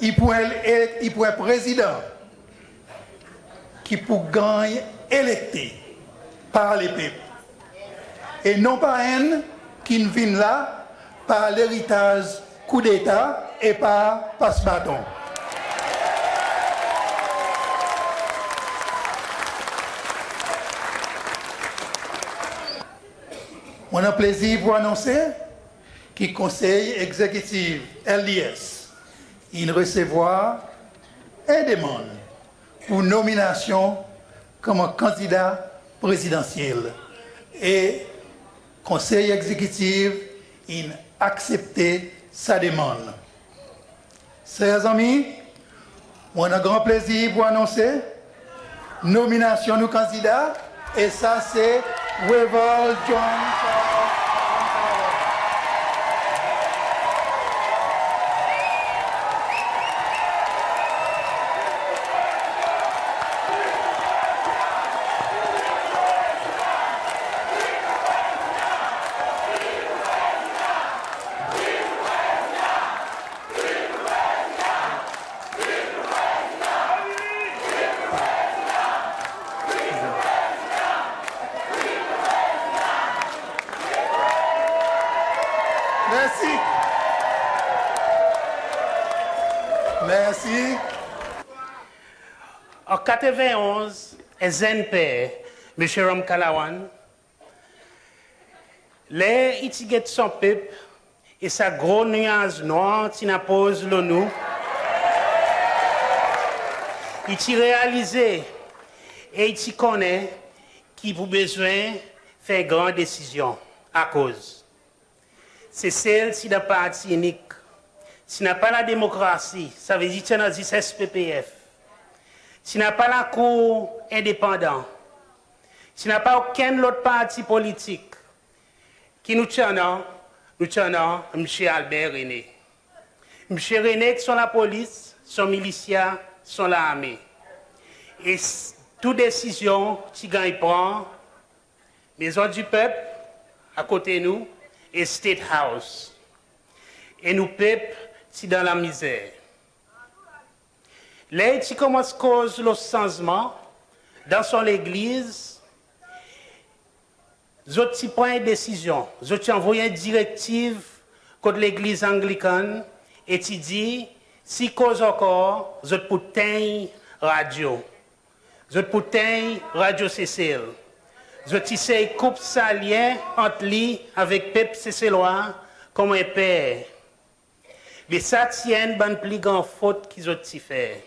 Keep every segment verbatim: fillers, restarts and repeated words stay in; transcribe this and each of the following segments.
i pou en, e, i pou en Prezidan ki pou ganny elekte par lepep, e non pa enn ki'n vin la par leritaz koudeta e par pas baton. Mon annan plezir pour anonse ki Konsey Egzekitif L D S in resevwar en demann pour nominasyon konman kandida prezidansyel, e Konsey Egzekitif in aksepte sa demann. Ser zanmi, mon annan gran plezir pour anonse nominasyon nou kandida, e sa se Wavel John. Mersi. Mersi. An katreven-onz, en zenn per, Msye Ramkalawan, ler i ti get son pep e sa gro nyaz nwanr ti'n apoz lo nou, i ti realize e i ti konnen ki i pou bezwen fer gran desizyon. Akoz Sesel ti dan parti inik, ti napa lademokrasi, savedir ti annan zis S P P F, ti napa Lakour endepandan, ti napa okenn lot parti politik. Ki nou ti annan? Nou ti annan Msye Albert Rene. Msye Rene ek son lapolis, son milisya, son larme. E s-, tou desizyon ti ganny pran Maison du Peuple, akote nou, e State House. E nou pep ti dan lamizer. Ler i ti konmans koz lo sanzman dan son legliz, zot ti pran en desizyon, zot ti anvoy en direktiv kot legliz Anglican e ti dir, si i koz ankor, zot pou tenny radyo. Zot pou tenny Radyo Sesel. Zot ti sey koup sa lyen ant li avek pep Seselwa konman en per. Be sa ti enn bann pli gran fot ki zot ti fer.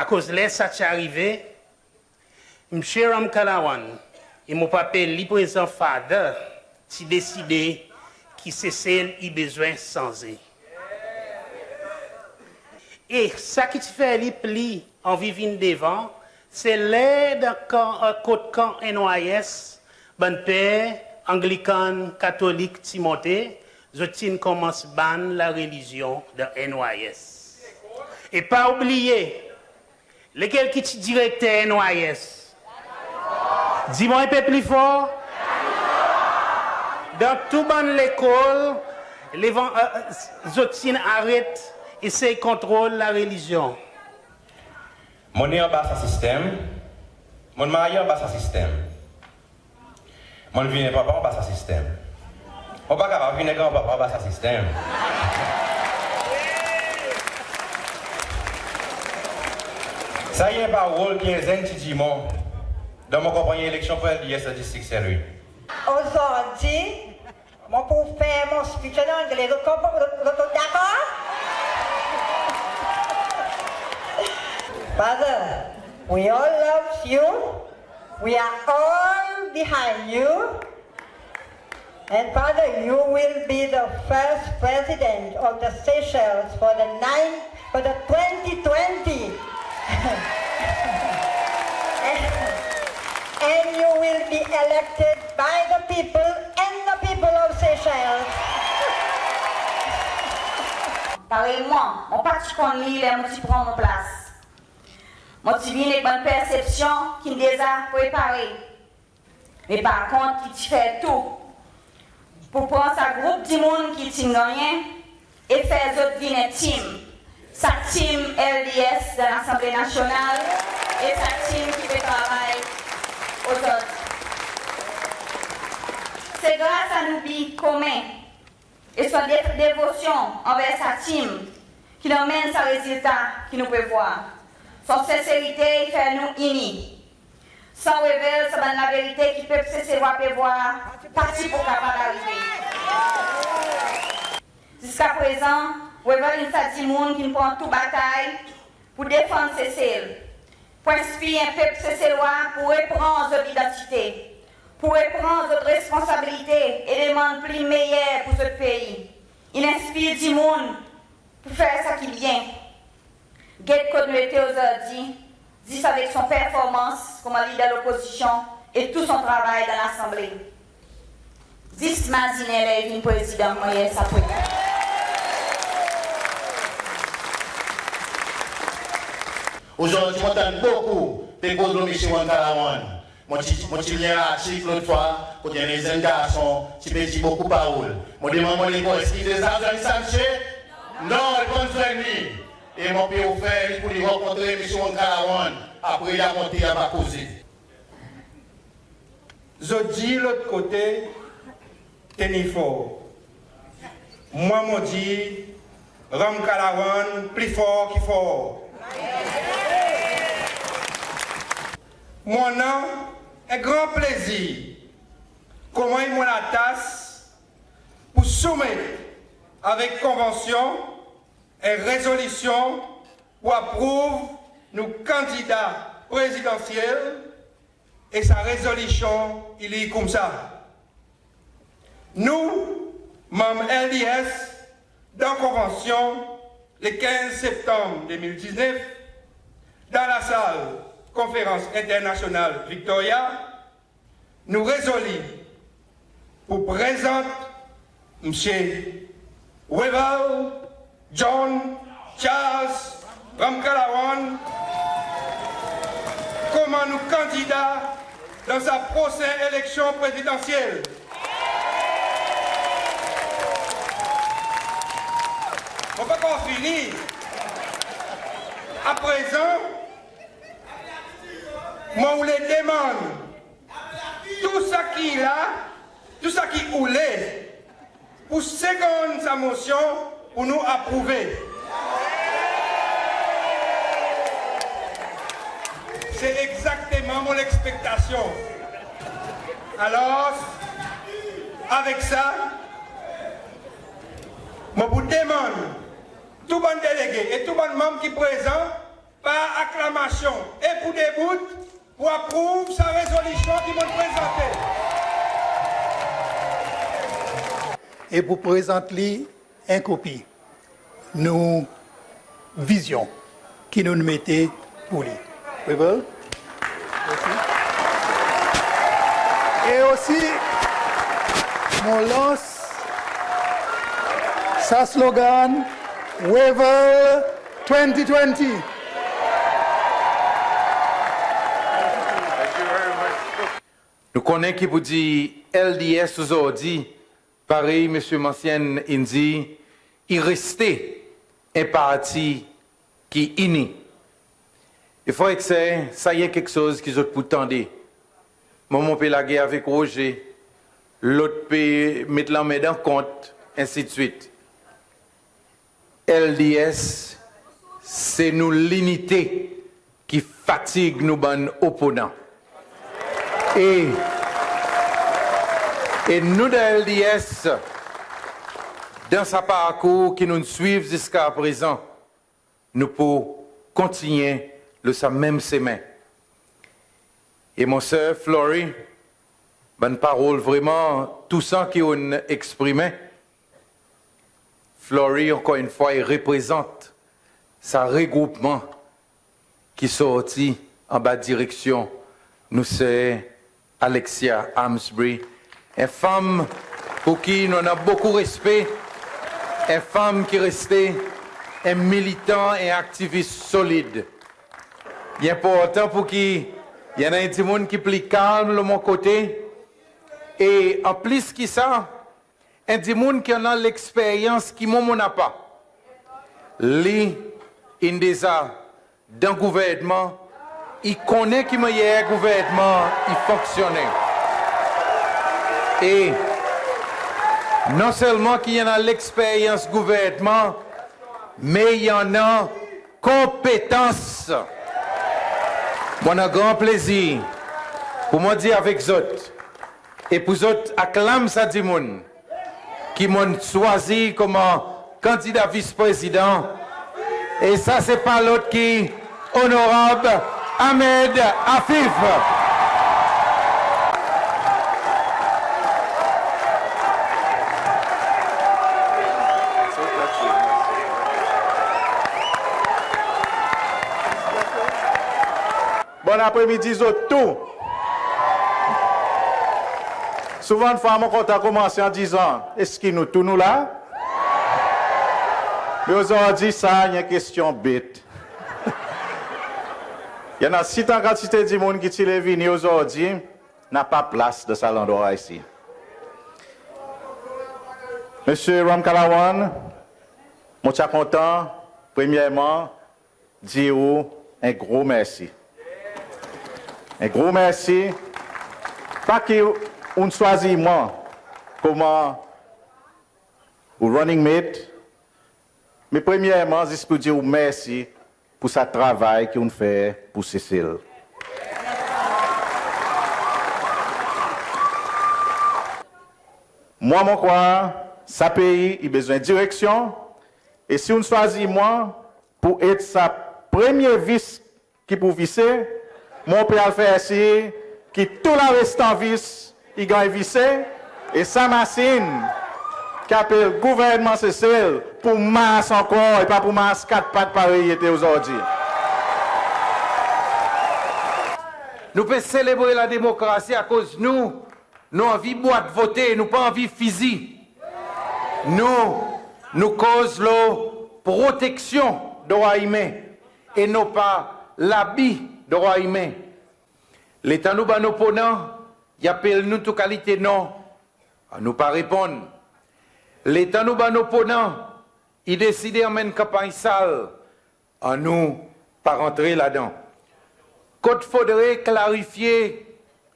Akoz ler sa ti arive, Msye Ramkalawan, e mon pou apel li prezan Father, ti deside ki Sesel i bezwen sanze. E sa ki ti fer li pli anvi vin devan, se ler dan kan, kot kan N Y S, bann per Anglican, Katolik ti monte, zot ti'n konmans bann larelizyon dan N Y S. E pa oubliye, lekel ki ti direkter N Y S? Dir mwan en pe pli for. Dan tou bann lekol, levan-, e, e, zot ti'n aret esey kontrol larelizyon. Mon ne anba sa sistenm, mon marye anba sa sistenm. Mon vin en papa anba sa sistenm. Mon pa kapab vin en granpapa anba sa sistenm. Sa i en parol ki en zenn ti dir mwan dan mon kanpanny eleksyon pour L D S dan distrik Saint Louis. Ozordi, mon pou fer mon speech an angle. Zot konpran, zot, zot dakor? Father, we all love you. We are all behind you. And Father, you will be the first president of the Seychelles for the nine, for the twenty twenty. And, and you will be elected by the people and the people of Seychelles. Parey mwan, mon pa ti konn li ler mon ti pran mon plas. Mon ti vin ek bann persepsyon ki'n deza prepare. Me par kont, i ti fer tou pour pran sa group dimoun ki ti'n gannyen e fer zot vin en team. Sa tim L D S dan Lasanble Nasyonal e sa tim ki pe travay ozordi. Se gras a nou bi komen e son de- devosyon anver sa tim ki'n anmenn sa rezilta ki nou pe vwar. Son senserite i fer nou ini. San Wavel, sa bann laverite ki pep Seselwa pe vwar pa ti pou kapab arive. Ziska prezan, Wavel in sa dimoun ki'n pran tou batay pour defann Sesel, pour enspir en pep Seselwa pour repran zot idantite, pour repran zot responsabilite e demann pli meyer pour zot pei. In enspir dimoun pour fer sa ki byen. Get kot nou ete ozordi, zis avek son performans konman lider lopozisyon e tou son travay dan Lasanble. Zis mazinen ler i vin Prezidan, mannyer sa pou ete. Ozordi mon tann bokou pe koz lo Msye Ramkalawan. Mon ti, mon ti lir en lartik lot fwa kot en zenn garson ti pe dir bokou parol. Mon demann mon lekor, eski zot zwenn sa msye? Non, i pa'n zwenn li. E mon pe ofer li pour li rankontre Msye Ramkalawan, apre i a monte, i ava koze. Zot dir lot kote, tenir for. Mwan mon dir, Ramkalawan pli for ki for. Mon annan en gran plezir konman i mon latas pour soumet avek konvansyon en rezolisyon pour aprouv nou kandida prezidansyel, e sa rezolisyon i lir koumsa. Nou, manm L D S, dan konvansyon le kenz Septanm de mil diznef, dan lasal Konferans Enternasyonal Victoria, nou rezoli pour prezant Msye Wavel John Charles Ramkalawan konman nou kandida dan sa prosen eleksyon prezidansyel. Mon pa ankor fini. Aprezan, mon oule demann tou sa ki la, tou sa ki oule, pour segonn sa mosyon pour nou aprouve. Se egzakteman mon lekspektasyon. Alor, avek sa, mon pou demann tou bann delege e tou bann manm ki prezan, par aklamasyon e pour debout, pour aprouv sa rezolisyon ki mon prezante. E pour prezant li en kopi nou vizyon ki nou'n mete pour li. Wavel? Mersi. E osi, mon lans sa slogan, Wavel twenty twenty. Nou konnen ki pour dir L D S ozordi, parey Msye Mancienne in dir, i reste en parti ki ini. E frer ek ser, sa i en keksoz ki zot pou tande. Mwan mon pe lager avek Roger, lot pe met lanmen dan kont, ensidswit. L D S, se nou linite ki fatig nou bann oponan. E, e nou dan L D S, dan sa parkour ki nou'n swiv ziska prezan, nou pou kontinyen lo sa menm semen. E mon ser Flory, bann parol vreman tousan ki ou'n eksprimen. Flory, ankor enn fwa, i reprezant sa regroupman ki sorti anba direksyon nou ser Alexia Amesbury, en fanm pour ki nou annan bokou respe, en fanm ki reste en militan, en aktivis solid. I enportan pour ki i annan en dimoun ki pli kalm lo mon kote, e an plis ki sa, en dimoun ki annan leksperyans ki mwan mon napa. Li, in deza dan gouvernman, i konnen ki mannyer gouvernman i fonksyonnen. E non selman ki i annan leksperyans gouvernman, me i annan konpetans. Mon annan gran plezir pour mon dir avek zot, e pour zot aklam sa dimoun ki mon'n swazir konman kandida Vis-Prezidan, e sa se pa lot ki Onorab Ahmed Afif. Bonn apre midi zot tou. Souvandfwa mon kontan konmanse an dizan, eski nou tou nou la? Me ozordi sa i en kestyon bet. I annan sitan kantite dimoun ki ti le vini ozordi, napa plas dan sa landrwa isi. Msye Ramkalawan, mon ti a kontan premyerman dir ou en gro mersi. En gro mersi, pa ki ou'n swazir mwan konman ou running mate, me premyerman zis pour dir ou mersi pour sa travay ki ou'n fer pour Sesel. Mwan mon krwar sa pei i bezwen direksyon, e si ou'n swazir mwan pour et sa premye vis ki pour vise, mon pe al fer sir ki tou larestan vis i ganny vise, e sa masin ki apel gouvernman Sesel pour mars ankor, e pa pour mars kat pat parey i ete ozordi. Nou pe selebre lademokrasi akoz nou, nou anvi bwat vote, nou pa anvi fizi. Nou, nou koz lo proteksyon drwa imen e non pa labi drwa imen. Letan nou bann oponan i apel nou tou kalite non, nou pa reponn. Letan nou bann oponan i deside anmenn kanpanny sal, annou pa rantre ladan. Kot fodre klarifye,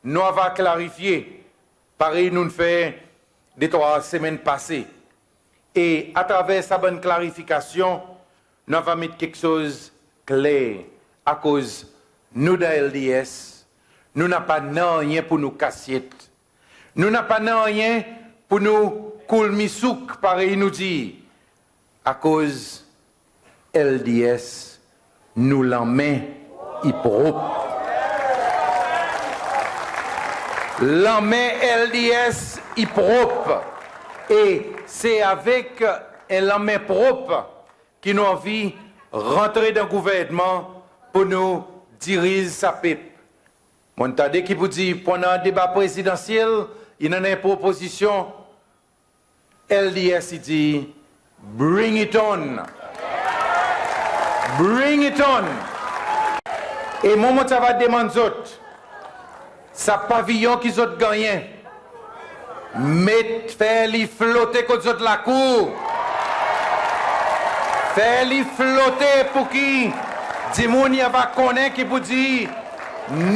nou ava klarifye, parey nou'n fer de trwa semenn pase. E atraver sa bann klarifikasyon, nou ava met keksoz kler, akoz nou dan LDS, nou napa nanryen pour nou kasyet. Nou napa nanryen pour nou koul misouk, parey nou dir, akoz LDS, nou lanmen i prop. Lanmen LDS i prop. E se avek en lanmen prop ki nou anvi rantre dan gouvernman pour nou diriz sa pep. Mon'n tande ki pour dir pandan deba prezidansyel, in annan en propozisyon, LDS i dir, "Bring it on! Bring it on!" E mwan mon ti ava demann zot, sa paviyon ki zot gannyen, met, fer li flote kot zot lakour. Fer li flote pour ki dimoun i ava konnen ki pour dir,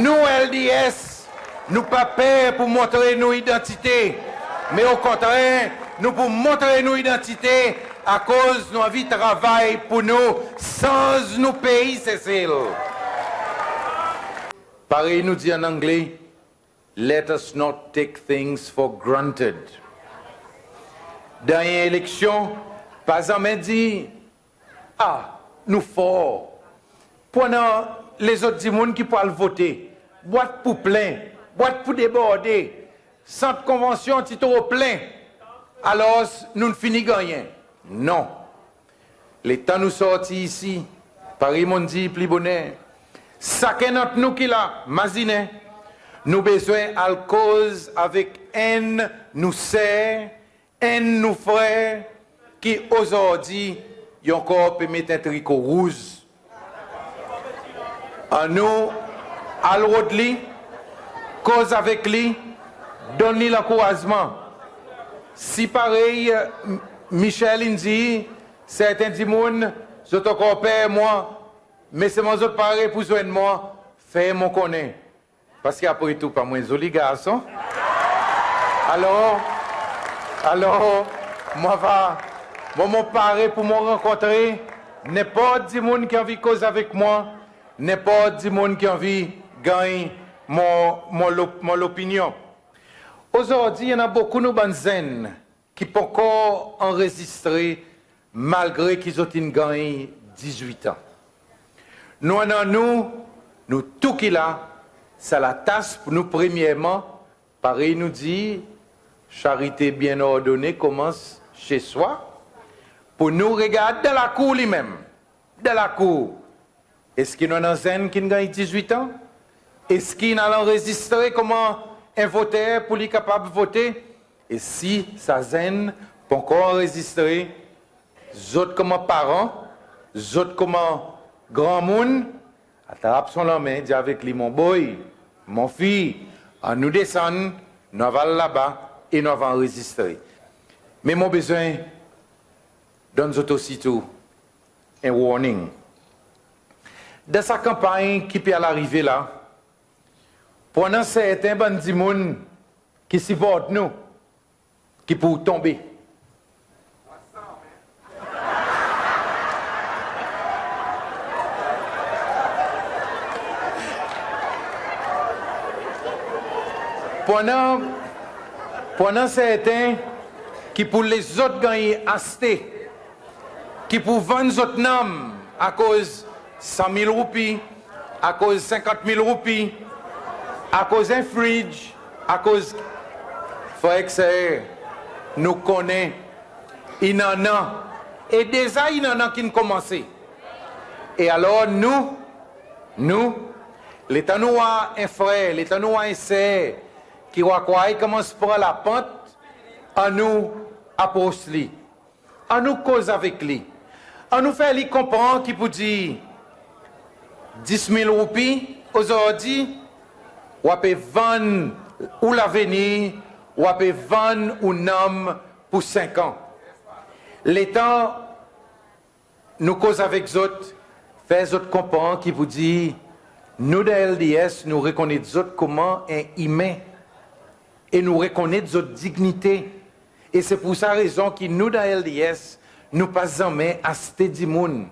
nou LDS, nou pa per pour montre nou idantite, me okontrer, nou pour montre nou idantite, akoz nou anvi travay pour nou sanz nou pei Sesel. Parey nou dir an Angle, let us not take things for granted. Dan en eleksyon, pa zanmen dir, "A, nou for." Pandan lezot dimoun ki pou al vote, bwat pou plen, bwat pou deborde, sant konvansyon ti tro plen, alors nou'n fini gannyen. Non. Letan nou sorti isi, parey mon'n dir pli boner, sakenn ant nou ki la, mazinen, nou bezwen al koz avek enn nou ser, enn nou frer ki ozordi i ankor pe met en triko rouz. Annou al rod li, koz avek li, donn li lankourazman. Si parey, e, M-, Michel in dir, serten dimoun zot ankor per mwan, me selman zot pare pour zwenn mwan, fer mwan konnen. Parski apre tou, pa mwan zoli garson. Alor, alor, mwan ava, mwan, mwan pare pour mwan rankontre nenport dimoun ki anvi koz avek mwan, nenport dimoun ki anvi ganny mwan, mwan lop-, mwan lopinyon. Ozordi, i annan bokou nou bann zenn ki pa ankor anrezistre, malgre ki zot in ganny dizwit an. Nou annan nou, nou tou ki la, sa latas pour nou premyerman, parey nou dir, charite bien ordonnee commence chez soi, pour nou regard dan lakour li menm, dan lakour. Eski nou annan zenn ki'n ganny dizwit an? Eski in al anrezistre konman en voter pour li kapab vote? E si sa zenn pa ankor anrezistre, zot konman paran, zot konman granmoun, atrap son lanmen, dir avek li, mon boy, mon fiy, annou desann, nou ava al laba e nou ava anrezistre. Me mon bezwen donn zot osi tou en warning. Dan sa kanpanny ki pe al arive la, pou annan serten bann dimoun ki siport nou ki pou tonbe. Pou annan, pou annan serten ki pou les zot ganny aste, ki pou vann zot nanm akoz san mil roupi, akoz senkant mil roupi, akoz en fridge, akoz, frer ek ser, nou konnen in annan, e deza in annan ki'n konmanse. E alor nou, nou, letan nou war en frer, letan nou war en ser ki war krwar i konmans pran lapant, annou apros li. Annou koz avek li. Annou fer li konpran ki pou dir dis mil roupi ozordi, ou a pe vann ou lavenir, ou a pe vann ou nanm pour senk an. Letan nou koz avek zot, fer zot konpran ki pou dir nou dan L D S, nou rekonnet zot konman en imen. E nou rekonnet zot dinyite. E se pour sa rezon ki nou dan L D S, nou pa zanmen aste dimoun.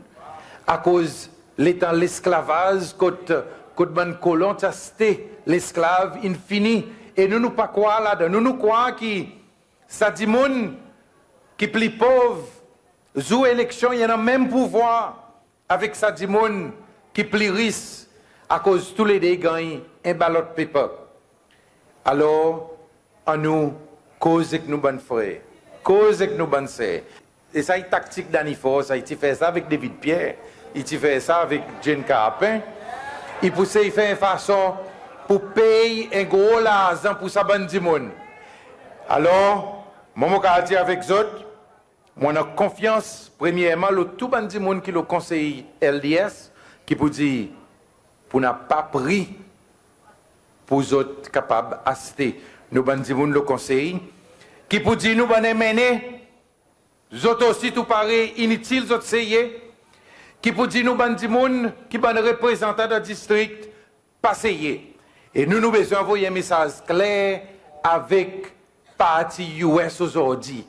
Akoz letan lesklavaz kot, kot bann kolon ti aste lesklav in fini. E nou, nou pa krwar ladan. Nou, nou krwar ki sa dimoun ki pli pov, zour eleksyon, i annan menm pouvwar avek sa dimoun ki pli ris, akoz toulede i ganny en ballot paper. Alor, annou koz ek nou bann frer, koz ek nou bann ser. E sa i taktik Danny Faure, sa i ti fer sa avek David Pierre, i ti fer sa avek Jane Carpin. I pou sey fer en fason pour pey en gro larzan pour sa bann dimoun. Alor, mwan, mon kapab dir avek zot, mon annan konfyans, premyerman, lo tou bann dimoun ki lo konsey L D S, ki pou dir pou napa pri pour zot kapab aste. Nou bann dimoun lo konsey, ki pou dir nou bann MNA, zot osi tou parey, initil zot seye, ki pou dir nou bann dimoun ki bann reprezantan dan distrik, pa seye. E nou, nou bezwen anvoy en mesaz kler avek parti U S ozordi.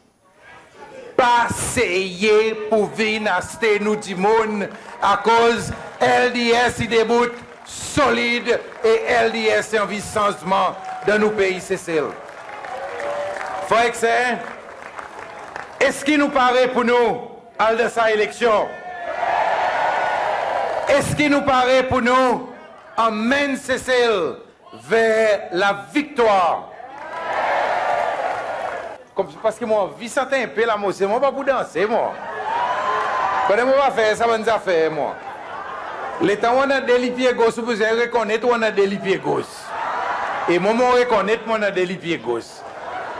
Pa seye pour vin aste nou dimoun, akoz L D S i debout solid e L D S i anvi sanzman dan nou pei Sesel. Frer ek ser, eski nou pare pour nou al dan sa eleksyon? Eski nou pare pour nou anmenn Sesel ver laviktwar? Konmsi, parski mon anvi sant en pe la, mon se, mon pa pou danse, mon. Konnen mon pa fer sa bann zafer, mon. Letan ou annan de lipye gos, ou bezwen rekonnet ou annan de lipye gos. E mwan, mon rekonnet mon annan de lipye gos.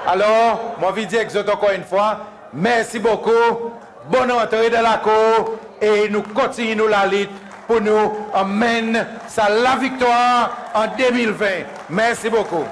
Alor, mon anvi dir ek zot ankor en fwa, mersi bokou, bonn rantre dan lakour, e nou kontinyen nou lalit pour nou anmenn sa laviktwar an de mil ven. Mersi bokou.